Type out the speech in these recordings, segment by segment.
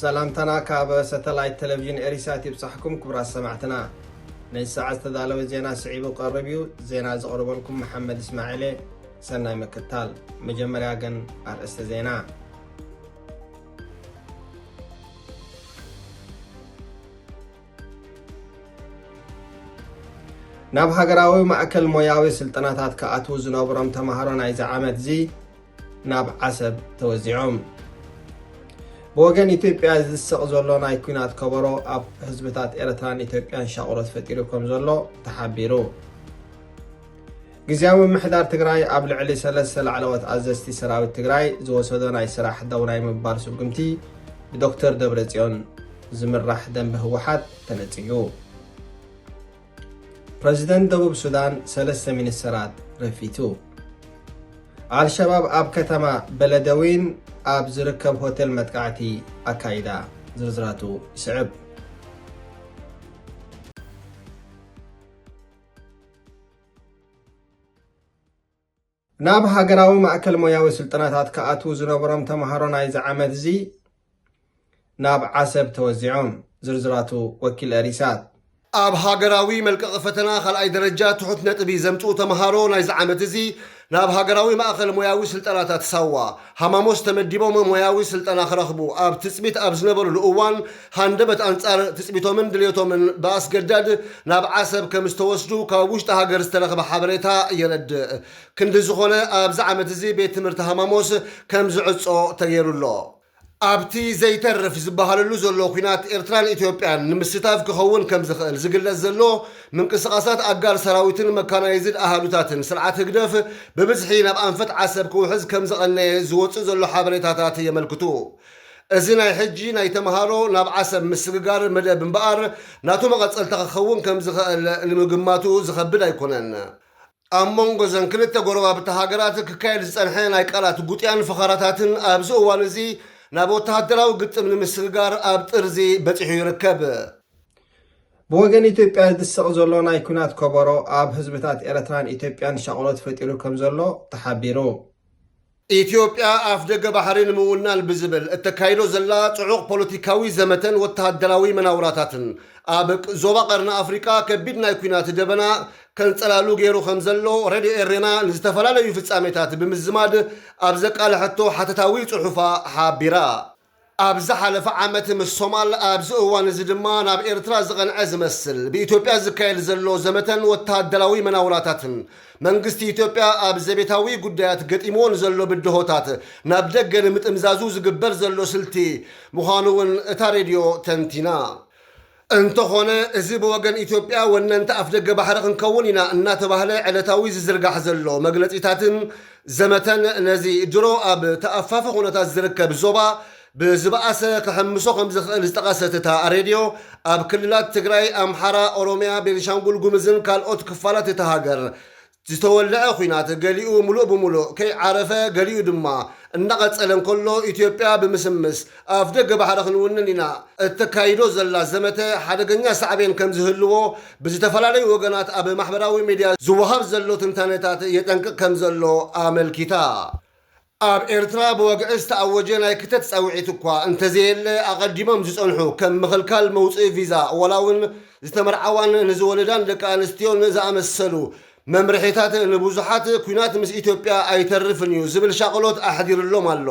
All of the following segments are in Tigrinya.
ሰላምታና ካብ ሳተላይት ቴሌቪዥን ኤሪሳት ይብጻሕኩም ክቡራት ሰማዕትና። ነዚ ሰዓት ዝተዳለወ ዜና ስዒቡ ቀርብ እዩ። ዜና ዘቕርበልኩም መሓመድ እስማዒል እየ። ሰናይ ምክታል። መጀመርያ ግን ኣርእስተ ዜና። ናብ ሃገራዊ ማእከል ሞያዊ ስልጠናታት ክኣትዉ ዝነበሮም ተምሃሮ ናይዚ ዓመት እዚ ናብ ዓሰብ ተወዚዖም። ብወገን ኢትዮጵያ ዝስቕ ዘሎ ናይ ኲናት ከበሮ ኣብ ህዝብታት ኤርትራን ኢትዮጵያን ሻቕሎት ፈጢሩ ከም ዘሎ ተሓቢሩ። ግዝያዊ ምምሕዳር ትግራይ ኣብ ልዕሊ ሰለስተ ላዕለዎት ኣዘዝቲ ሰራዊት ትግራይ ዝወሰዶ ናይ ስራሕ ደው ናይ ምባል ስጉምቲ ብዶክተር ደብረጽዮን ዝምራሕ ደንበ ህወሓት ተነጺጉ። ፕረዚደንት ደቡብ ሱዳን ሰለስተ ሚኒስተራት ረፊቱ። ኣልሸባብ ኣብ ከተማ በለደዊን ኣብ ዝርከብ ሆቴል መጥቃዕቲ ኣካይዳ። ዝርዝራቱ ይስዕብ። ናብ ሃገራዊ ማእከል ሞያዊ ስልጠናታት ክኣትዉ ዝነበሮም ተምሃሮ ናይዚ ዓመት እዚ ናብ ዓሰብ ተወዚዖም። ዝርዝራቱ ወኪል ኤሪሳት። ኣብ ሃገራዊ መልቀቒ ፈተና ካልኣይ ደረጃ ትሑት ነጥቢ ዘምጽኡ ተምሃሮ ናይዚ ዓመት እዚ ናብ ሃገራዊ ማእከል ሞያዊ ስልጠናታት ሳዋ ሃማሞስ ተመዲቦም ሞያዊ ስልጠና ክረኽቡ ኣብ ትጽቢት ኣብ ዝነበሩሉ እዋን፣ ሃንደበት ኣንጻር ትጽቢቶምን ድልየቶምን ብኣስገዳድ ናብ ዓሰብ ከም ዝተወስዱ ካብ ውሽጢ ሃገር ዝተረኽበ ሓበሬታ የረድእ። ክንዲ ዝኾነ፣ ኣብዚ ዓመት እዚ ቤት ትምህርቲ ሃማሞስ ከም ዝዕጾ ተገይሩ ኣሎ። ኣብቲ ዘይተርፍ ዝበሃለሉ ዘሎ ኲናት ኤርትራን ኢትዮጵያን ንምስታፍ ክኸውን ከም ዝኽእል ዝግለጽ ዘሎ ምንቅስቓሳት ኣጋር ሰራዊትን መካናይዝድ ኣሃዱታትን ስርዓት ህግደፍ ብብዝሒ ናብ ኣንፈት ዓሰብ ክውሕዝ ከም ዝቐነየ ዝወጽእ ዘሎ ሓበሬታታት የመልክቱ። እዚ ናይ ሕጂ ናይ ተምሃሮ ናብ ዓሰብ ምስግጋር መደብ እምበኣር፣ ናቱ መቐጸልታ ክኸውን ከም ዝኽእል ንምግማቱ ዝኸብድ ኣይኮነን። ኣብ መንጎ እዘን ክልተ ጎረባብቲ ሃገራት ክካየድ ዝጸንሐ ናይ ቃላት ጉጥያን ፈኸራታትን ኣብዚ እዋን እዚ ናብ ወተሃደራዊ ግጥም ንምስግጋር ኣብ ጥርዚ በጺሑ ይርከብ። ብወገን ኢትዮጵያ ዝድሰቕ ዘሎ ናይ ኲናት ከበሮ ኣብ ህዝብታት ኤርትራን ኢትዮጵያን ሻቕሎት ፈጢሩ ከም ዘሎ ተሓቢሩ። ኢትዮጵያ ኣፍ ደገ ባሕሪ ንምውናን ብዝብል እተካይዶ ዘላ ጽዑቕ ፖለቲካዊ ዘመተን ወተሃደራዊ መናውራታትን ኣብ ቅ-፣ ዞባ ቀርኒ ኣፍሪቃ ከቢድ ናይ ኲናት ደበና ከንጸላሉ ገይሩ ከም ዘሎ ሬድዮ ኤሬና ንዝተፈላለዩ ፍጻሜታት ብምዝማድ ኣብ ዘቃለሐቶ ሓተታዊ ጽሑፋ ሓቢራ። ኣብ ዝሓለፈ ዓመት ምስ ሶማል፣ ኣብዚ እዋን እዚ ድማ ናብ ኤርትራ ዝቐንዐ ዝመስል ብኢትዮጵያ ዝካየድ ዘሎ ዘመተን ወተሃደራዊ መናውራታትን፣ መንግስቲ ኢትዮጵያ ኣብ ዘቤታዊ ጉዳያት ገጢምዎ ንዘሎ ብድሆታት ናብ ደገ ንምጥምዛዙ ዝግበር ዘሎ ስልቲ ምዃኑ እውን እታ ሬድዮ ተንቲና። እንተኾነ፣ እዚ ብወገን ኢትዮጵያ ወነንቲ ኣፍደገ ባሕሪ ክንከውን ኢና እናተባህለ ዕለታዊ ዝዝርጋሕ ዘሎ መግለጺታትን ዘመተን፣ ነዚ ድሮ ኣብ ተኣፋፊ ኩነታት ዝርከብ ዞባ ብዝበኣሰ ክሕምሶ ከም ዝኽእል ዝጠቐሰት እታ ሬድዮ፣ ኣብ ክልላት ትግራይ፣ ኣምሓራ፣ ኦሮምያ፣ ቤኒሻንጉል ጉምዝን ካልኦት ክፋላት እታ ሃገር ዝተወልዐ ኲናት፣ ገሊኡ ምሉእ ብምሉእ ከይዓረፈ፣ ገሊኡ ድማ እናቐጸለ እንከሎ፣ ኢትዮጵያ ብምስምስ ኣፍ ደገ ባሕሪ ክንውንን ኢና እተካይዶ ዘላ ዘመተ ሓደገኛ ሳዕቤን ከም ዝህልዎ ብዝተፈላለዩ ወገናት ኣብ ማሕበራዊ ሚድያ ዝወሃብ ዘሎ ትንታነታት የጠንቅቕ ከም ዘሎ ኣመልኪታ። ኣብ ኤርትራ ብወግዒ ዝተኣወጀ ናይ ክተት ጻውዒት እኳ እንተዘየለ፣ ኣቐዲሞም ዝጸንሑ ከም ምኽልካል መውጽኢ ቪዛ፣ ዋላ እውን ዝተመርዓዋን ንዝወለዳን ደቂ ኣንስትዮን ዝኣመሰሉ መምርሒታት ንብዙሓት ኲናት ምስ ኢትዮጵያ ኣይተርፍን እዩ ዝብል ሻቕሎት ኣሕዲርሎም ኣሎ።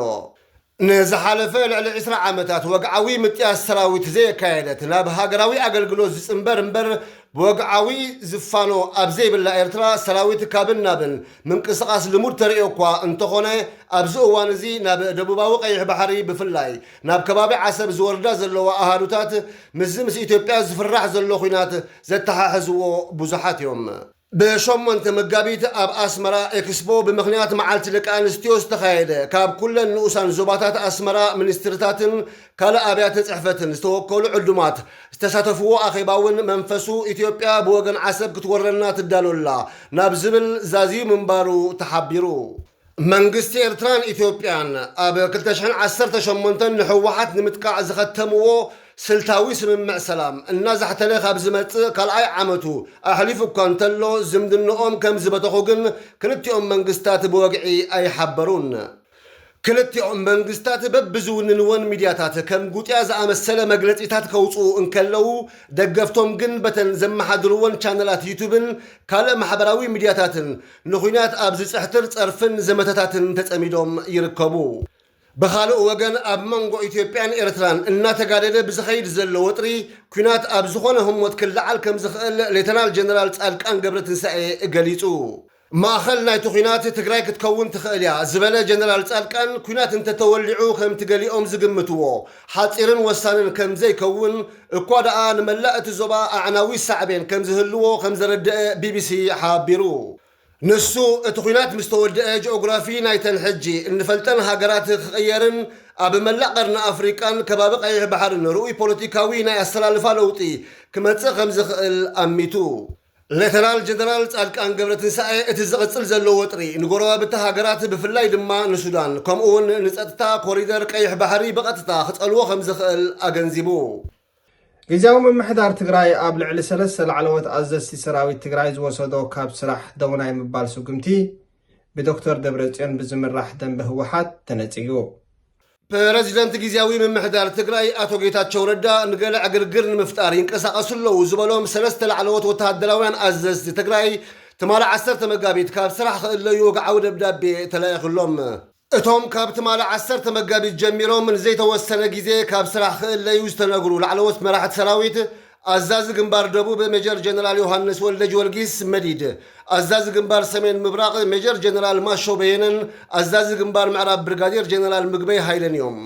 ንዝሓለፈ ልዕሊ ዕስራ ዓመታት ወግዓዊ ምጥያስ ሰራዊት ዘየካየደት፣ ናብ ሃገራዊ ኣገልግሎት ዝጽንበር እምበር ብወግዓዊ ዝፋኖ ኣብ ዘይብላ ኤርትራ፣ ሰራዊት ካብን ናብን ምንቅስቓስ ልሙድ ተርእዮ እኳ እንተኾነ፣ ኣብዚ እዋን እዚ ናብ ደቡባዊ ቀይሕ ባሕሪ፣ ብፍላይ ናብ ከባቢ ዓሰብ ዝወርዳ ዘለዋ ኣሃዱታት፣ ምስዚ ምስ ኢትዮጵያ ዝፍራሕ ዘሎ ኲናት ዘተሓሕዝዎ ብዙሓት እዮም። ብሸሞንተ መጋቢት ኣብ ኣስመራ ኤክስፖ ብምኽንያት መዓልቲ ደቂ ኣንስትዮ ዝተኻየደ፣ ካብ ኩለን ንኡሳን ዞባታት ኣስመራ፣ ሚኒስትርታትን ካልእ ኣብያተ ጽሕፈትን ዝተወከሉ ዕዱማት ዝተሳተፍዎ ኣኼባ እውን፣ መንፈሱ፣ ኢትዮጵያ ብወገን ዓሰብ ክትወረና ትዳሎላ ናብ ዝብል ዛዝዩ ምንባሩ ተሓቢሩ። መንግስቲ ኤርትራን ኢትዮጵያን ኣብ ክልተ ሽሕን ዓሰርተ ሸሞንተን ንህወሓት ንምጥቃዕ ዝኸተምዎ ስልታዊ ስምምዕ ሰላም እናዛሕተለ ካብ ዝመጽእ ካልኣይ ዓመቱ ኣሕሊፉ እኳ እንተሎ፣ ዝምድንኦም ከም ዝበተኹ ግን ክልቲኦም መንግስታት ብወግዒ ኣይሓበሩን። ክልቲኦም መንግስታት በብዝውንንወን ሚድያታት ከም ጉጥያ ዝኣመሰለ መግለጺታት ከውጽኡ እንከለዉ፣ ደገፍቶም ግን በተን ዘመሓድርወን ቻነላት ዩቱብን ካልእ ማሕበራዊ ሚድያታትን ንኹናት ኣብ ዝጽሕትር ጸርፍን ዘመተታትን ተጸሚዶም ይርከቡ። ብኻልእ ወገን፣ ኣብ መንጎ ኢትዮጵያን ኤርትራን እናተጋደደ ብዝኸይድ ዘሎ ወጥሪ፣ ኲናት ኣብ ዝኾነ ህሞት ክለዓል ከም ዝኽእል ሌተናል ጀነራል ጻድቃን ገብረትንሳኤ ገሊጹ። ማእኸል ናይቲ ኲናት ትግራይ ክትከውን ትኽእል እያ ዝበለ ጀነራል ጻድቃን፣ ኲናት እንተተወሊዑ ከምቲ ገሊኦም ዝግምትዎ ሓጺርን ወሳንን ከም ዘይከውን፣ እኳ ደኣ ንመላእ እቲ ዞባ ኣዕናዊ ሳዕቤን ከም ዝህልዎ ከም ዘረደአ ቢቢሲ ሓቢሩ። ንሱ፣ እቲ ኲናት ምስ ተወደአ፣ ጂኦግራፊ ናይተን ሕጂ እንፈልጠን ሃገራት ክቕየርን ኣብ መላእ ቀርኒ ኣፍሪቃን ከባቢ ቀይሕ ባሕርን ርኡይ ፖለቲካዊ ናይ ኣሰላልፋ ለውጢ ክመጽእ ከም ዝኽእል ኣሚቱ። ሌተናል ጀነራል ጻድቃን ገብረትንሳኤ፣ እቲ ዝቕጽል ዘሎ ወጥሪ ንጎረባብቲ ሃገራት፣ ብፍላይ ድማ ንሱዳን፣ ከምኡውን ንጸጥታ ኮሪደር ቀይሕ ባሕሪ ብቐጥታ ክጸልዎ ከም ዝኽእል ኣገንዚቡ። ግዝያዊ ምምሕዳር ትግራይ ኣብ ልዕሊ ሰለስተ ላዕለዎት ኣዘዝቲ ሰራዊት ትግራይ ዝወሰዶ ካብ ስራሕ ደው ናይ ምባል ስጉምቲ ብዶክተር ደብረጽዮን ብዝምራሕ ደንበ ህወሓት ተነጺጉ። ፕረዚደንት ግዝያዊ ምምሕዳር ትግራይ ኣቶ ጌታቸው ረዳ፣ ንገለ ዕግርግር ንምፍጣር ይንቀሳቐሱ ኣለዉ ዝበሎም ሰለስተ ላዕለዎት ወተሃደራውያን ኣዘዝቲ ትግራይ፣ ትማሊ ዓሰርተ መጋቢት ካብ ስራሕ ክእለዩ ወግዓዊ ደብዳቤ ተላኢኹሎም። እቶም ካብ ትማሊ ዓሰርተ መጋቢት ጀሚሮም ንዘይተወሰነ ግዜ ካብ ስራሕ ክእለዩ ዝተነግሩ ላዕለዎት መራሕቲ ሰራዊት፣ ኣዛዚ ግንባር ደቡብ ሜጀር ጀነራል ዮሃንስ ወልደ ጊዮርጊስ መዲድ፣ ኣዛዚ ግንባር ሰሜን ምብራቕ ሜጀር ጀነራል ማሾ በየነን ኣዛዚ ግንባር ምዕራብ ብርጋዴር ጀነራል ምግበይ ሃይለን እዮም።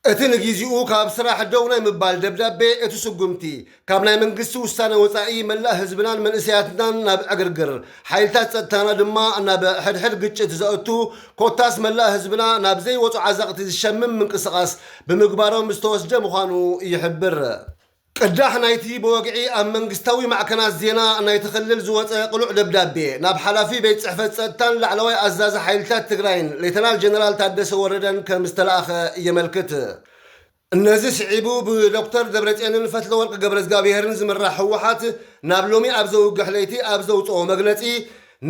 እቲ ንግዜኡ ካብ ስራሕ ደው ናይ ምባል ደብዳቤ፣ እቲ ስጉምቲ ካብ ናይ መንግስቲ ውሳነ ወጻኢ መላእ ህዝብናን መንእሰያትናን ናብ ዕግርግር፣ ሓይልታት ጸጥታና ድማ ናብ ሕድሕድ ግጭት ዘእቱ፣ ኮታስ መላእ ህዝብና ናብ ዘይወጾ ዓዘቕቲ ዝሸምም ምንቅስቓስ ብምግባሮም ዝተወስደ ምዃኑ ይሕብር። ቅዳሕ ናይቲ ብወግዒ ኣብ መንግስታዊ ማዕከናት ዜና ናይቲ ክልል ዝወጸ ቅሉዕ ደብዳቤ፣ ናብ ሓላፊ ቤት ጽሕፈት ጸጥታን ላዕለዋይ ኣዛዚ ሓይልታት ትግራይን ሌተናል ጀነራል ታደሰ ወረደን ከም ዝተላእኸ የመልክት። ነዚ ስዒቡ፣ ብዶክተር ደብረጽዮንን ፈትለወርቅ ገብረዝጋብሄርን ዝምራሕ ህወሓት፣ ናብ ሎሚ ኣብ ዘውግሕ ለይቲ ኣብ ዘውጽኦ መግለጺ፣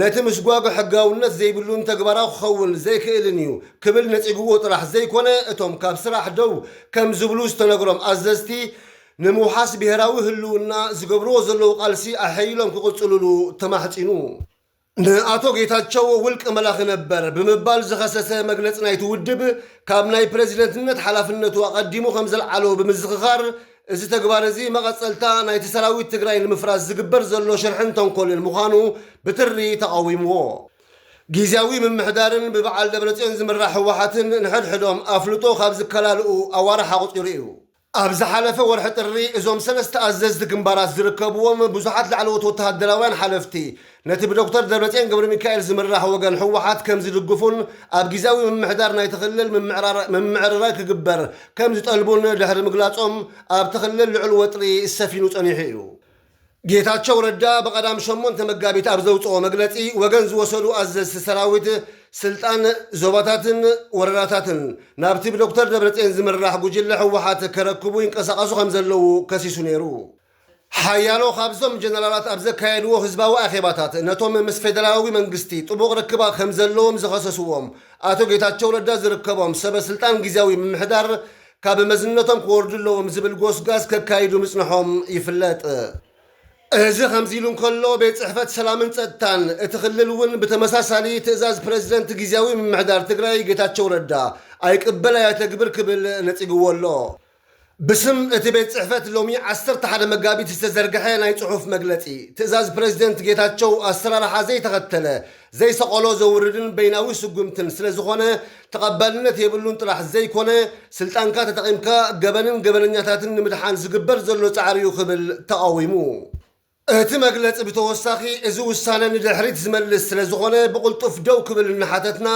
ነቲ ምስጓግ ሕጋውነት ዘይብሉን ተግባራዊ ክኸውን ዘይክእልን እዩ ክብል ነጺግዎ ጥራሕ ዘይኮነ፣ እቶም ካብ ስራሕ ደው ከም ዝብሉ ዝተነግሮም ኣዘዝቲ፣ ንምውሓስ ብሄራዊ ህልውና ዝገብርዎ ዘለዉ ቃልሲ ኣሐይሎም ክቕጽሉሉ ተማሕጺኑ። ንኣቶ ጌታቸው ውልቂ መላኺ ነበር ብምባል ዝኸሰሰ መግለጺ ናይቲ ውድብ፣ ካብ ናይ ፕረዚደንትነት ሓላፍነቱ ኣቐዲሙ ከም ዘልዓሎ ብምዝኽኻር፣ እዚ ተግባር እዚ መቐጸልታ ናይቲ ሰራዊት ትግራይ ንምፍራስ ዝግበር ዘሎ ሽርሕን ተንኮልን ምዃኑ ብትሪ ተቓዊምዎ። ግዝያዊ ምምሕዳርን ብበዓል ደብረጽዮን ዝምራሕ ህወሓትን ንሕድሕዶም ኣፍልጦ ካብ ዝከላልኡ ኣዋርሕ ኣቑጺሩ እዩ። ኣብ ዝሓለፈ ወርሒ ጥሪ፣ እዞም ሰለስተ ኣዘዝቲ ግንባራት ዝርከብዎም ብዙሓት ላዕለዎት ወተሃደራውያን ሓለፍቲ፣ ነቲ ብዶክተር ደብረጽዮን ገብረሚካኤል ዝምራሕ ወገን ህወሓት ከም ዝድግፉን ኣብ ግዝያዊ ምምሕዳር ናይቲ ክልል ምምዕራር-፣ ምምዕርራይ ክግበር ከም ዝጠልቡን ድሕሪ ምግላጾም፣ ኣብቲ ክልል ልዑል ወጥሪ ሰፊኑ ጸኒሑ እዩ። ጌታቸው ረዳ ብቐዳም ሸሞንተ መጋቢት ኣብ ዘውጽኦ መግለጺ፣ ወገን ዝወሰዱ ኣዘዝቲ ሰራዊት ስልጣን ዞባታትን ወረዳታትን ናብቲ ብዶክተር ደብረጽዮን ዝምራሕ ጉጅለ ህወሓት ከረክቡ ይንቀሳቐሱ ከም ዘለዉ ከሲሱ ነይሩ። ሓያሎ ካብዞም ጀነራላት ኣብ ዘካየድዎ ህዝባዊ ኣኼባታት፣ ነቶም ምስ ፌደራላዊ መንግስቲ ጥቡቕ ርክባ ከም ዘለዎም ዝኸሰስዎም ኣቶ ጌታቸው ረዳ ዝርከቦም ሰበ ስልጣን ግዝያዊ ምምሕዳር፣ ካብ መዝነቶም ክወርዱ ኣለዎም ዝብል ጎስጋስ ከካይዱ ምጽንሖም ይፍለጥ። እዚ ከምዚ ኢሉ እንከሎ፣ ቤት ጽሕፈት ሰላምን ጸጥታን እቲ ክልል እውን ብተመሳሳሊ ትእዛዝ ፕረዚደንት ግዝያዊ ምምሕዳር ትግራይ ጌታቸው ረዳ ኣይቅበል ኣየተግብር ክብል ነጺግዎ ኣሎ። ብስም እቲ ቤት ጽሕፈት ሎሚ ዓሰርተ ሓደ መጋቢት ዝተዘርግሐ ናይ ጽሑፍ መግለጺ፣ ትእዛዝ ፕረዚደንት ጌታቸው ኣሰራርሓ ዘይተኸተለ፣ ዘይሰቐሎ ዘውርድን በይናዊ ስጉምትን ስለ ዝኾነ፣ ተቐባልነት የብሉን ጥራሕ ዘይኮነ፣ ስልጣንካ ተጠቒምካ ገበንን ገበነኛታትን ንምድሓን ዝግበር ዘሎ ጻዕሪ እዩ ክብል ተቓዊሙ። እቲ መግለጺ ብተወሳኺ፣ እዚ ውሳነ ንድሕሪት ዝመልስ ስለ ዝኾነ፣ ብቕልጡፍ ደው ክብል እናሓተትና፣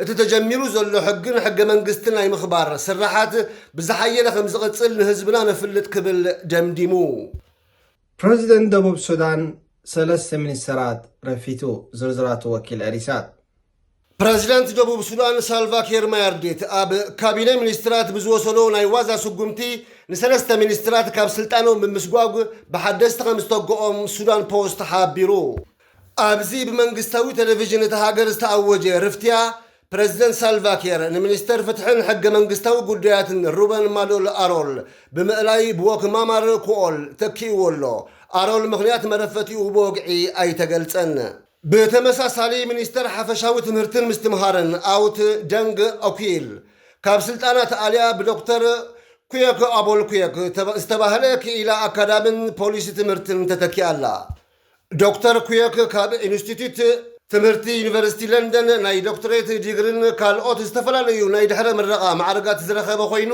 እቲ ተጀሚሩ ዘሎ ሕግን ሕገ መንግስትን ናይ ምኽባር ስራሓት ብዝሓየለ ከም ዝቕጽል ንህዝብና ነፍልጥ ክብል ደምዲሙ። ፕረዚደንት ደቡብ ሱዳን ሰለስተ ሚኒስተራት ረፊቱ። ዝርዝራቱ ወኪል ኤሪሳት። ፕረዚደንት ደቡብ ሱዳን ሳልቫ ኪር ማያርዲት ኣብ ካቢነ ሚኒስትራት ብዝወሰዶ ናይ ዋዛ ስጉምቲ፣ ንሰለስተ ሚኒስትራት ካብ ስልጣኖም ብምስጓግ ብሓደስቲ ከም ዝተክኦም ሱዳን ፖስት ሓቢሩ። ኣብዚ ብመንግስታዊ ቴሌቪዥን እታ ሃገር ዝተኣወጀ ርፍትያ፣ ፕረዚደንት ሳልቫኪር ንሚኒስተር ፍትሕን ሕገ መንግስታዊ ጉዳያትን ሩበን ማሉል ኣሮል ብምእላይ ብወክ ማማር ኩኦል ተኪእዎ ኣሎ። ኣሮል ምኽንያት መረፈቲኡ ብወግዒ ኣይተገልጸን። ብተመሳሳሊ ሚኒስተር ሓፈሻዊ ትምህርትን ምስትምሃርን ኣውት ደንግ ኦኪል ካብ ስልጣና ተኣልያ ብዶክተር ኩየክ ኣቦል ኩየክ ዝተባህለ ክኢላ ኣካዳምን ፖሊሲ ትምህርትን ተተኪኣ ኣላ። ዶክተር ኩየክ ካብ ኢንስቲትዩት ትምህርቲ ዩኒቨርሲቲ ለንደን ናይ ዶክትሬት ዲግሪን ካልኦት ዝተፈላለዩ ናይ ድሕረ ምረቓ ማዕርጋት ዝረኸበ ኮይኑ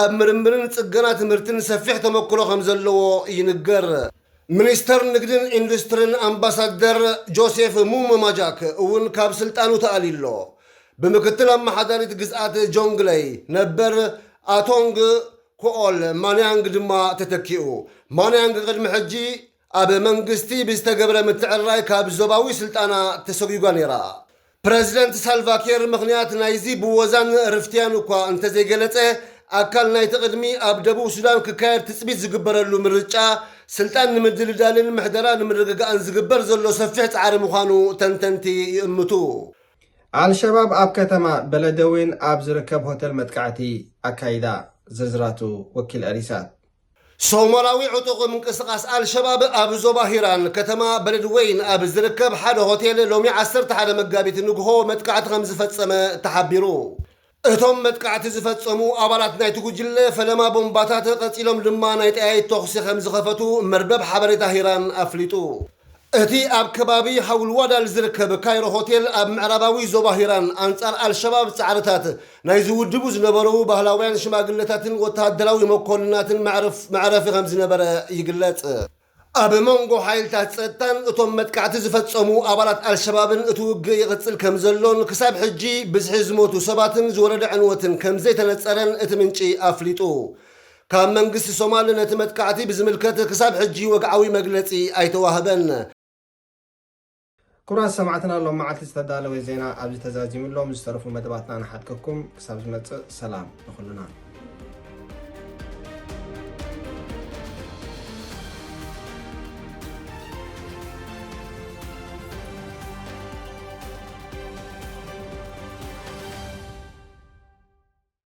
ኣብ ምርምርን ጽገና ትምህርትን ሰፊሕ ተመክሮ ከም ዘለዎ ይንገር። ሚኒስተር ንግድን ኢንዱስትሪን ኣምባሳደር ጆሴፍ ሙም ማጃክ እውን ካብ ስልጣኑ ተኣልዩ ኣሎ። ብምክትል ኣመሓዳሪት ግዝኣት ጆንግለይ ነበር ኣቶንግ ኮኦል ማንያንግ ድማ ተተኪኡ። ማንያንግ ቅድሚ ሕጂ ኣብ መንግስቲ ብዝተገብረ ምትዕርራይ ካብ ዞባዊ ስልጣና ተሰጒጓ ነይራ። ፕረዚደንት ሳልቫኪር ምኽንያት ናይዚ ብወዛን ርፍትያን እኳ እንተዘይገለጸ፣ ኣካል ናይቲ ቅድሚ ኣብ ደቡብ ሱዳን ክካየድ ትጽቢት ዝግበረሉ ምርጫ ስልጣን ንምድልዳልን ምሕደራ ንምርግጋእን ዝግበር ዘሎ ሰፊሕ ጻዕሪ ምዃኑ ተንተንቲ ይእምቱ። ኣልሸባብ ኣብ ከተማ በለደዊን ኣብ ዝርከብ ሆቴል መጥቃዕቲ ኣካይዳ። ዝርዝራቱ ወኪል ኤሪሳት። ሶማላዊ ዕጡቕ ምንቅስቓስ ኣልሸባብ ኣብ ዞባ ሂራን ከተማ በለድወይን ኣብ ዝርከብ ሓደ ሆቴል ሎሚ ዓሰርተ ሓደ መጋቢት ንግሆ መጥቃዕቲ ከም ዝፈጸመ ተሓቢሩ። እቶም መጥቃዕቲ ዝፈጸሙ ኣባላት ናይቲ ጉጅለ ፈለማ ቦምባታት ቀጺሎም ድማ ናይ ጠያይት ተኹሲ ከም ዝኸፈቱ መርበብ ሓበሬታ ሂራን ኣፍሊጡ። እቲ ኣብ ከባቢ ሃውልዋዳል ዝርከብ ካይሮ ሆቴል ኣብ ምዕራባዊ ዞባ ሂራን ኣንጻር ኣልሸባብ ጻዕርታት ናይ ዝውድቡ ዝነበሩ ባህላውያን ሽማግለታትን ወተሃደራዊ መኮንናትን መዕረፍ- መዕረፊ ከም ዝነበረ ይግለጽ። ኣብ መንጎ ሓይልታት ጸጥታን እቶም መጥቃዕቲ ዝፈጸሙ ኣባላት ኣልሸባብን እቲ ውግእ ይቕጽል ከም ዘሎን ክሳብ ሕጂ ብዝሒ ዝሞቱ ሰባትን ዝወረደ ዕንወትን ከም ዘይተነጸረን እቲ ምንጪ ኣፍሊጡ። ካብ መንግስቲ ሶማል ነቲ መጥቃዕቲ ብዝምልከት ክሳብ ሕጂ ወግዓዊ መግለጺ ኣይተዋህበን። ክቡራት ሰማዕትና፣ ሎም መዓልቲ ዝተዳለወ ዜና ኣብዚ ተዛዚሙ ኣሎ። ዝተረፉ መደባትና ንሓድገኩም። ክሳብ ዝመጽእ ሰላም ንኹልና።